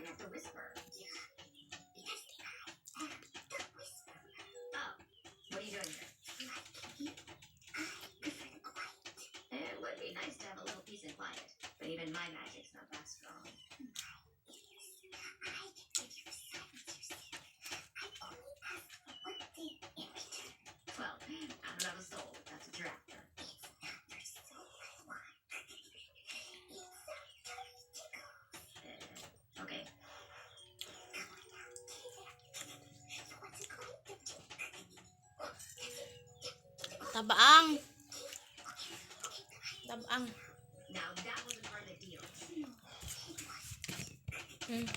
do you have to whisper? Because I am the whisperer. Oh, what are you doing here? Like you, I prefer the quiet. It would be nice to have a little peace and quiet, but even my magic's not that strong. Mine is. I can give you the silence you seek. I only ask for one thing in return. Well, I don't have a soul if that's what you're after. It's not your soul I want. It's some tummy tickles. Okay. Come on now, get it up. You want some quiet, don't you? Oh, that's it. Yeah, get the quiet. Tabaang. Okay, Tabaang. Now that wasn't part of the deal. no, it wasn't.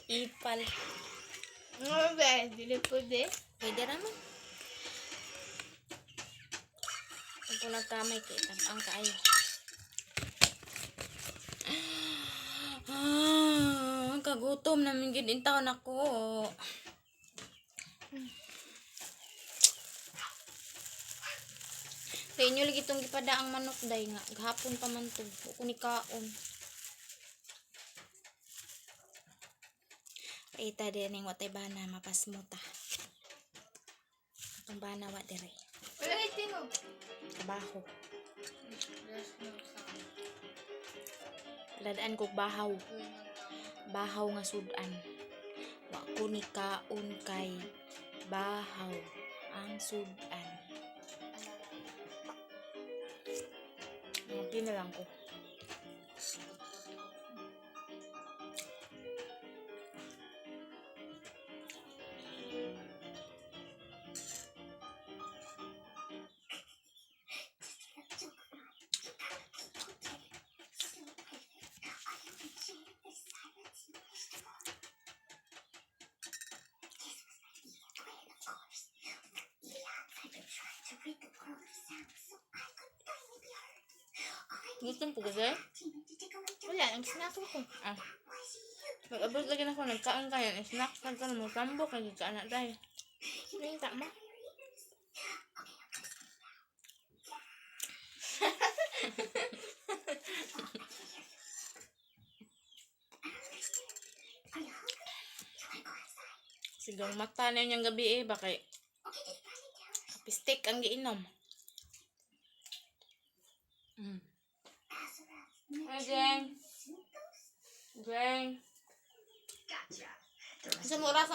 Ipal. Nga ba, dili pwede. Pwede raman. Kung ko nagkamay kay tabaang kaayo. Ah, kagutom namin gid in taon ako. Kay inyo lagi itong gipadaang manok day nga gahapon pa man to. Wa ko ni kaon. Paita din ning watay bana mapasmuta. Atong bana wa dire. Wala kay tinog. Trabaho. Ladaan kog bahaw. Bahaw nga sudan. Wa ko ni kaon kay bahaw ang sudan. Ngapi na lang ko. Just a little joke of mine. You probably don't get it. So, Arthur, are you enjoying the silence you wished for? This was my evil plan, of course. For eons, I've been trying to rid the world of sound so I could finally be heard. All I needed Gutom po was kasi? a demon to tickle my Wala, tummy. nag-snack ako. Ah, That was you. mag-abot lagi na ako nagkaon kayo. Snack ka ka mo tambo kay ka na day. You May can tama. cover your ears. Okay, I'm gonna sleep now. Oh, I can't hear you. I don't understand. Are you hungry? You wanna go outside? Sigang mata na yun yung gabi eh. Bakit? Okay, just write it down. Kapistik ang giinom. Azarath Hi, Jeng. Neptune Synthos? Jeng. Gotcha. The rest Sa of mo oras